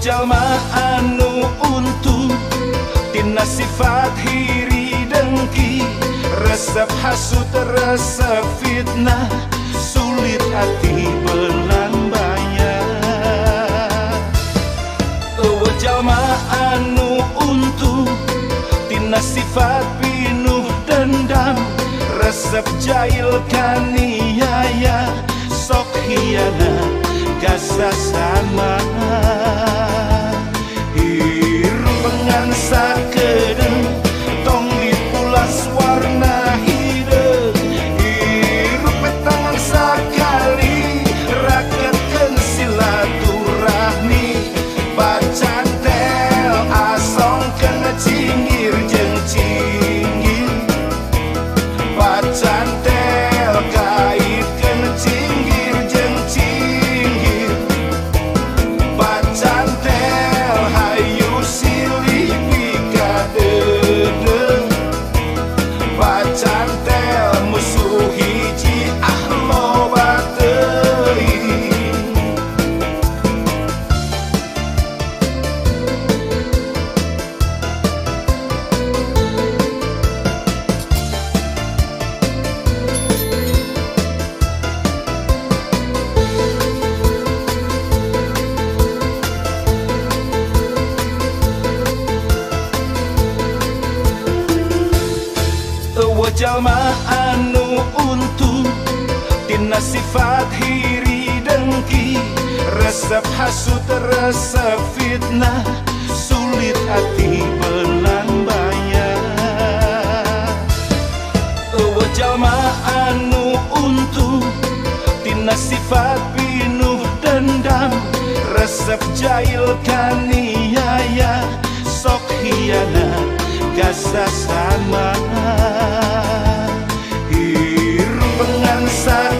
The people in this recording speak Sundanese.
Jalma anu untung tina sifat hiri dengki, resep hasut resep fitnah, sulit hati belambaya. Eueuh jalma anu untung tina sifat pinuh dendam, resep jail kaniaya, sok hianat kasasama. Hirup sakedeung tong dipulas warna hideung, hirup tangan sakali raketkeun silaturahmi, pacantel asongkeun cingir jeung cinggir, pacantel kaitkeun cinggir jeung cinggir, pacantel hayu silih pikadeudeuh, pacantel musuh hiji ah loba teuing. Eueuh jalma anu untung tina sifat hiri dengki, resep hasut resep fitnah, sulit hati belambaya. Eueuh jalma anu untung tina sifat pinuh dendam, resep jail kaniaya, sok hianat kasasama. Hirup sakedeung